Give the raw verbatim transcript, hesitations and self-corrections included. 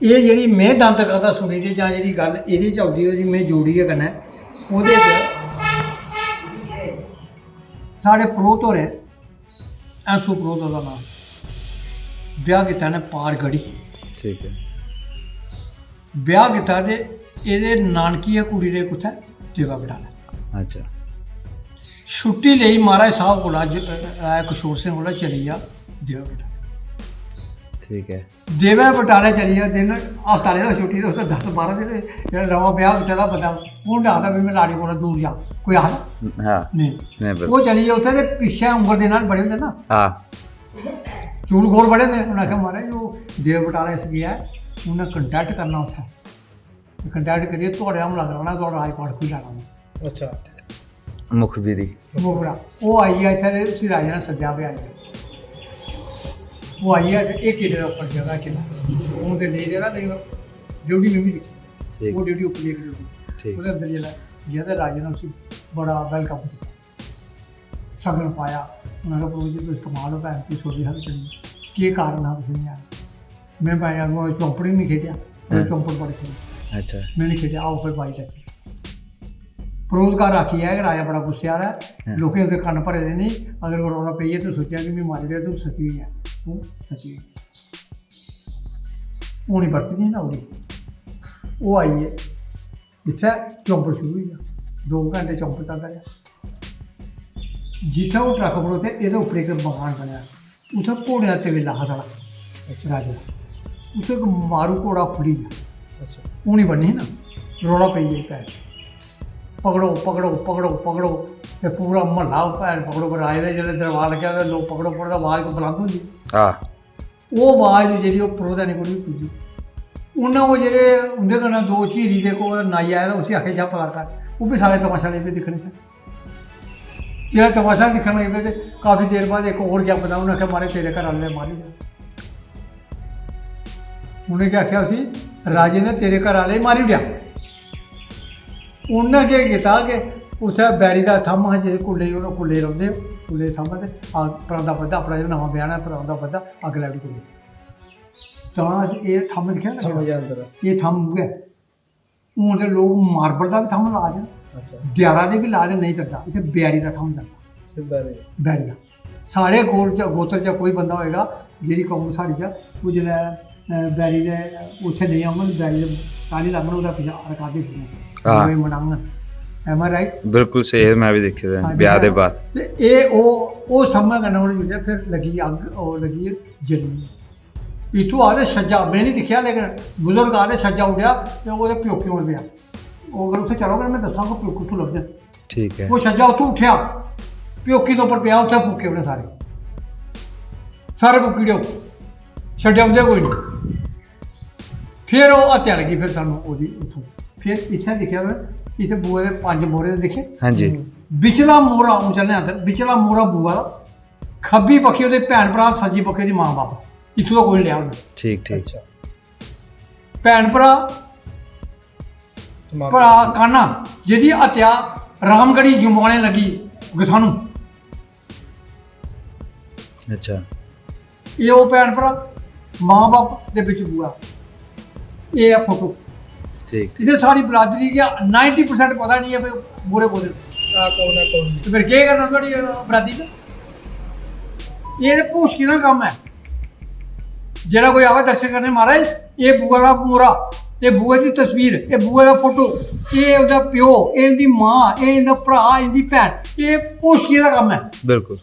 एह् जेह्ड़ी में दंत कथा सुनी दी जां जेह्ड़ी गल्ल एह्दे च औंदी, ओह्दी में जोड़ियै कन्नै ओह्दे च साढ़े परोह्त होरें, ऐंसू परोह्त ओह्दा नांऽ, ब्याह् कीता इ'नें पार गढ़ी। ठीक है। ब्याह् कीता ते एह्दे नानकी ऐ कुड़ी दे कुत्थै? देवा बटाला। अच्छा। छुट्टी लेई महाराज साहब कोला, ज- राय किशोर सिंह कोला, चली गेआ देवा बटाला। ठीक है। देवै बटाले चली गेआ, दिन हफ्ता लेदा छुट्टी ते उत्थै दस बारां दिन, जेह्ड़ा नमां ब्याह् कीते दा बंदा, कौन आखदा भी में लाड़ी कोला दूर जा? कोई आखदा? हाँ। नहीं। नहीं, बिल्कुल। ओह् चली गे उत्थै ते पिच्छें उंगल देने आह्ले बड़े होंदे ना, हाँ। चुगलखोर बड़े होंदे। उ'नें आखेआ, "महाराज, ओह् देव बटाले इस गेआ ऐ, उ'नें कंटैक्ट करना उत्थै, कंटैक्ट करियै थुआढ़े हमला कराना, थुआढ़ा राजपाट खुई लैना।" अच्छा। मुखबिरी। मोगरा, ओह् आई गेआ इत्थै ते उसी राजा ने सद्देआ, "बी आई जा।" ओह् आई गेआ ते एह् किले दे उप्पर जगह किला, हून ते नेईं रेहा, लेकिन ड्योढ़ी में बी दिक्खी। ठीक। ओह् ड्योढ़ी उप्पर लेक ड्योढ़ी। ठीक। ओह्दे अंदर जेल्लै गेआ ते राजा ने उसी बड़ा वैलकम कीता, सगन पाया। उ'नें आखेआ, "प्रभु जी, तुस कमाल हो, भैन, तुस छोटी हारी चली गे। केह् कारण हा तुसें नेईं आए?" में, "भाई, अग्गों चौंपड़ ही नहीं खेढेआ, में हाँ। चौंपड़ बड़ी खेढी।" अच्छा। में नहीं खेढेआ, आओ फिर बाई टच। परोह्त घर आखी आया कि राजा बड़ा गुस्से आह्ला ऐ, हाँ। लोकें ओह्दे कन्न भरे दे नहीं, अगर कोई रौला पेई जा ते सोचेआ कि में मारी ओड़ेआ, तूं सती होई जा, तूं सती होई जा। हून ही बरत नहीं ना उड़ी। ओह् आई गे, इत्थै चौंपड़ शुरू होई गेआ, दो घैंटे चौंपड़ चलदा रेहा। जित्थै ओह् ट्रक खड़ोते, एह्दे उप्पर इक मकान बनेआ, उत्थै घोड़े दा तबेला हा साढ़ा राजे दा, उत्थै इक मारू घोड़ा खुड़ी गेआ। अच्छा। हून ही बनी ही ना, रौला पेई गेआ भैन, "पकड़ो, पकड़ो, पकड़ो, पकड़ो।" ते पूरा म्हल्ला भैन पकड़ो पर आए दे, जेल्लै दरबार लग्गेआ ते लोक पकड़ो पकड़ो दा आवाज कोई बुलंद होंदी। हाँ। ओह् आवाज जेह्ड़ी ओह् परोह्तैनी कोल बी पुज्जी। उ'न्नै ओह् जेह्ड़े उं'दे कन्नै दो झीरी दे कोल नाई आए दा, उसी आखेआ, "जा पता कर।" ओह् बी सारे तमाशा लगी पे दिक्खने च। जेल्लै तमाशा दिक्खन लगी पे ते काफी देर बाद इक होर गेआ बंदा, उ'न्नै आखेआ, "महाराज, तेरे घर आह्ले ने मारी ओड़ेआ।" उ'नें केह् आखेआ उसी, "राजे ने तेरे घर आह्ले गी मारी ओड़ेआ।" उ'न्नै केह् कीता कि उत्थै बैरी दा थम्म हा, जिस कुल्ले गी, उ'नें कुल्ले गी रौंह्दे, कुल्ले दी थम्म ते अग्ग, परांदा बद्धा, अपना जेह्ड़ा नमां ब्याह्ना परांदा बद्धा, अग्ग लाई ओड़ी कुल्ले। तां अस एह् थम्म दिक्खेआ ना? थम्म जे अंदर। एह् थम्म उ'ऐ। हून ते लोक मार्बल दा बी थम्म ला दे न, अच्छा। देआरा दे बी ला दे, नेईं चलदा, इत्थै बैरी दा थम्म चलदा। सिद्धा रेहा। बैरी दा। साढ़े गोल च, गोत्र च कोई बंदा होएगा, जेह्ड़ी कौम साढ़ी च, ओह् जिसलै, अ, बैरी दे उत्थै नेईं औङन, बैरी दे ताली लाङन, ओह्दा पिच्छें रकादे फिरन, हां। कोई मनाङन। Am I right? बिल्कुल स्हेई, में बी दिक्खे दे न हां जी, ब्याह दे हां। बाद। ते एह् ओह्, ओह् थम्मै कन्नै उ'नें जुड़ेआ, फिर लग्गी अग्ग, ओह् लग्गी जली। इत्थूं आखदे छज्जा, में निं दिक्खेआ, लेकिन बुजुर्ग आखदे छज्जा उड्डेआ ते ओह्दे प्योकियों पेआ। ओह् अगर उत्थै चलो, में दस्सां, ओह् प्योकियों कुत्थूं लभदे न। ठीक है। ओह् छज्जा उत्थूं उट्ठेआ, प्योकी दे उप्पर पेआ, उत्थै फूके उ'नें सारे। सारे फूकी ओड़े, छड्डेआ उं'दे कोई निं। फिर ओह् हत्या लग्गी, फिर सानूं ओह्दी उत्थूं। फिर इत्थै दिक्खेआ में, इत्थै बुआ दे पंज मोहरे दिक्खे। हां जी। बिचला मोहरा, हून चलने आं अंदर, बिचला मोहरा बुआ दा, खब्बी बक्खी ओह्दे भैन भ्राऽ, सज्जी बक्खी ओह्दी मां बब्ब। इत्थूं दा कोई लेआ उ'नें। ठीक, ठीक। अच्छा। भैन भ्राऽ, तमाम। भ्राऽ कान्हा, जेह्दी हत्या रामगढ़ी जम्वालें लग्गी, गसानू। अच्छा। एह् ओह् भैन भ्राऽ, मां बब्ब दे बिच बुआ। एह् ऐ फोटो। ठीक, ठीक। इत्थै सारी बरादरी गी नाइंटी परसेंट पता निं ऐ भई मोहरे कोह्दे न। आ कौन है, कौन नहीं। ते फिर केह् करना थुआढ़ी बरादरी दा? एह् ते भूशकी दा कम्म ऐ। जेह्ड़ा कोई आवै दर्शन करने, "महाराज, एह् बुआ दा मोहरा, एह् बुआ दी तस्वीर, एह् बुआ दा फोटो, एह् ओह्दा प्यो, एह् इं'दी मां, एह् इं'दा भ्राऽ, इं'दी भैन", एह् भूशकी दा कम्म ऐ। बिल्कुल।